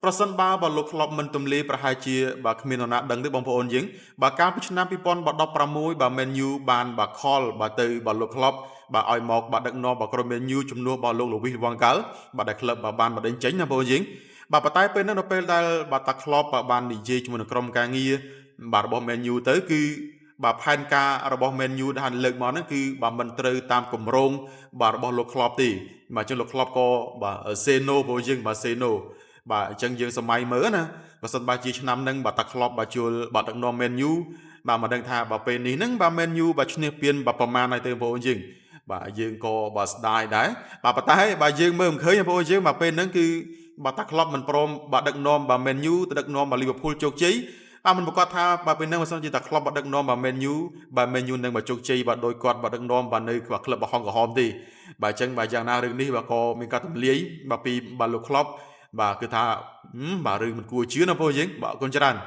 ប្រសិនបើបាទលោកក្លប់មិនទម្លាយប្រហែលជាបាទគ្មាននរណាដឹងទេបងប្អូនយើងបាទកាលពីឆ្នាំ2016បាទ Man U បានបាទ call បាទទៅបាទលោកក្លប់បាទឲ្យមកបាទដឹកនាំបាទក្រុម Man U ជំនួសបាទលោកលូវីសវ៉ាងកាល់បាទដែលក្លឹបបាទបានបណ្ដេញចេញណាបងប្អូនយើងបាទប៉ុន្តែពេលហ្នឹងនៅពេលដែលបាទតាក្លប់បាទបាននិយាយជាមួយនឹងក្រុមការងារបាទរបស់ Man U ទៅគឺបាទផែនការរបស់ Man U ដែលលើកមកហ្នឹងគឺបាទមិនត្រូវតាមគម្រោងបាទរបស់លោកក្លប់ទេបាទអញ្ចឹងលោកក្លប់ក៏បាទ say no បងយើងបាទ say no បាទអញ្ចឹងយើងសម័យមើលណាបើសិនបើជាឆ្នាំហ្នឹងបាទតាក្លប់បាទជួលបាទដឹកនាំ Man U បាទមកដឹងថាបាទពេលនេះហ្នឹងបាទ Man U បាទឈ្នះពានបាទប្រមាណហើយទេបងប្អូនយើងបាទយើងក៏បាទស្ដាយដែរបាទប៉ុន្តែបាទយើងមើលមិនឃើញបងប្អូនយើងបាទពេលហ្នឹងគឺបាទតាក្លប់មិនព្រមបាទដឹកនាំបាទ Man U ទៅដឹកនាំបាទ Liverpool ជោគជ័យបាទមិនប្រកាសថាបាទពេលហ្នឹងបើសិនជាតាក្លប់បាទដឹកនាំបាទ Man U បាទ Man U នឹងបាទជោគជ័យបាទដោយគាត់បាទដឹកនាំបាទនៅបាទក្លឹបបាទហងក្រហមទេបាទអញ្ចឹងបាទយ៉ាងណារឿងនេះបាទក៏មានការទម្លាយបាទពីបាទលោកក្លប់បាទគឺថាបាទរឿងមិនគួរជឿណាបងប្អូនយើងបាទអរគុណច្រើន។